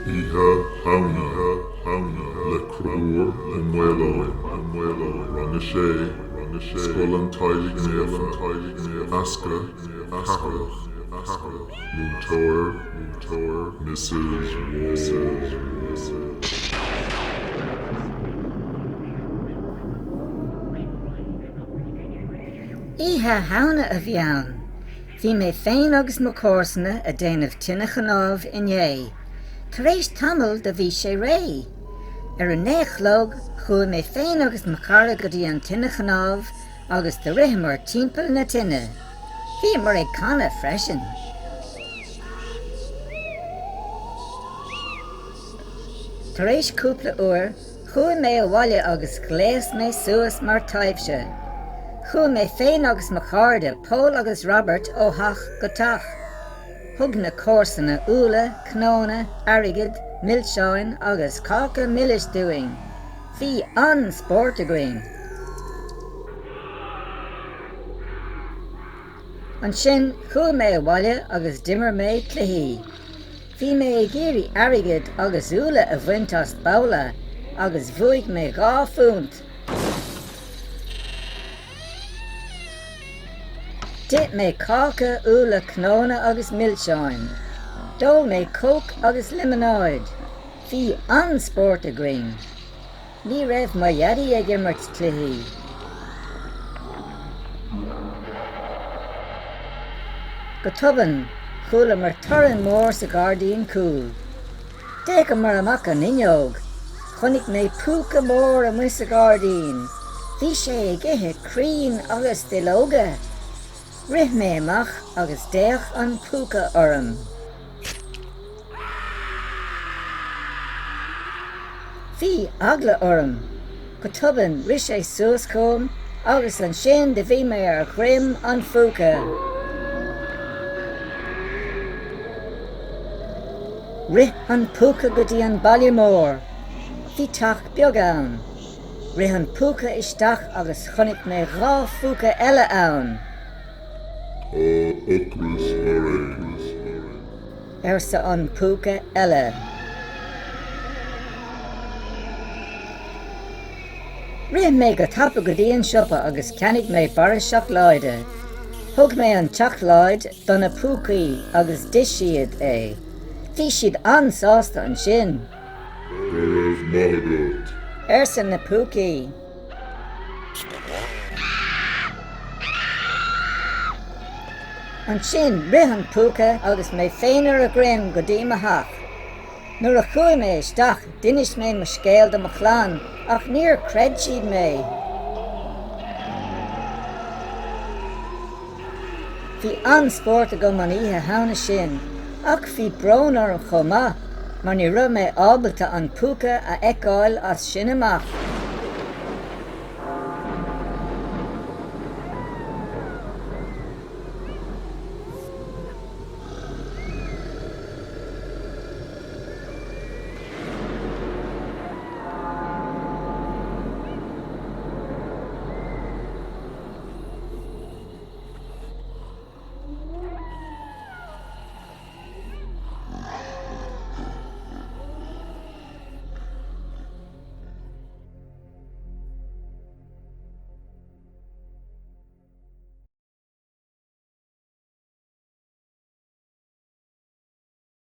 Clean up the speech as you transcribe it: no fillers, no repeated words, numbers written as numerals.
Oíche Shamhna le Conchúr Ó Maoláin, Rang 6, Scoil an Teaghlaigh Naofa, Easca, Ceatharlach, Múinteoir, Mrs Wall. Oíche Shamhna a bhí ann. Bhí mé féin agus mo chomharsana a déanamh tine chnámh inné. Tar éis tamaill do bhí sé réidh. Ar a 9 a chlog chuaigh mé féin agus mo chara go dtí an tine chnámh agus do ritheamar timpeall na tine. Bhíomar ag canadh freisin. Tar éis cúpla uair Chuaigh mé abhaile agus ghléas mé suas mar taibhse. Chuaigh mé féin agus mo chairde Pól agus Robert ó theach go teach. Thug na comharsana úlla, cnónna, airgead, milseáin agus cáca milis dúinn. Bhí an-spórt againn! Ansin chuaigh mé abhaile agus d'imir mé cluichí. Bhí mé ag iarraidh airgead agus úlla a bhaint as babhla agus bhuaigh mé £2. D'ith mé cáca, úlla, cnónna agus milseáin. D'ól mé coke agus liomanáid. Bhí an-spórt againn. Ní raibh mo dhaidí ag imirt cluichí. Go tobann, chualamar torann mór sa ghairdín cúil. D'fhéachamar amach an fhuinneog. Chonaic mé púca mór amuigh sa ghairdín. Bhí sé ag ithe crainn agus duilleoga. Rith mé amach agus d'fhéach an púca orm. Bhí eagla orm. Go tobann rith sé suas chugam agus ansin do bhí mé ar dhroim an phúca. Rith an púca go dtí an baile mór. Bhí teach beag ann. Rith an púca isteach agus chonaic mé dha phúca eile ann. Tá ocras orainn. arsa an púca eile. Rith mé go tapa go dtí an siopa agus cheannaigh mé barra seacláide. Thug mé an tseacláid do na púcaí agus d'ith siad é. Bhí siad an-sásta ansin. Go raibh maith agat! arsa na púcaí. Ansin rith an púca agus mé féin ar a dhroim go dtí mo theach. Nuair a chuaigh mé isteach d'inis mé mo scéal do mo chlann ach níor chreid siad mé. Bhí an-spórt agam an oíche Shamhna sin ach bhí brón orm chomh maith mar ní raibh mé ábalta an púca a fheiceáil as sin amach.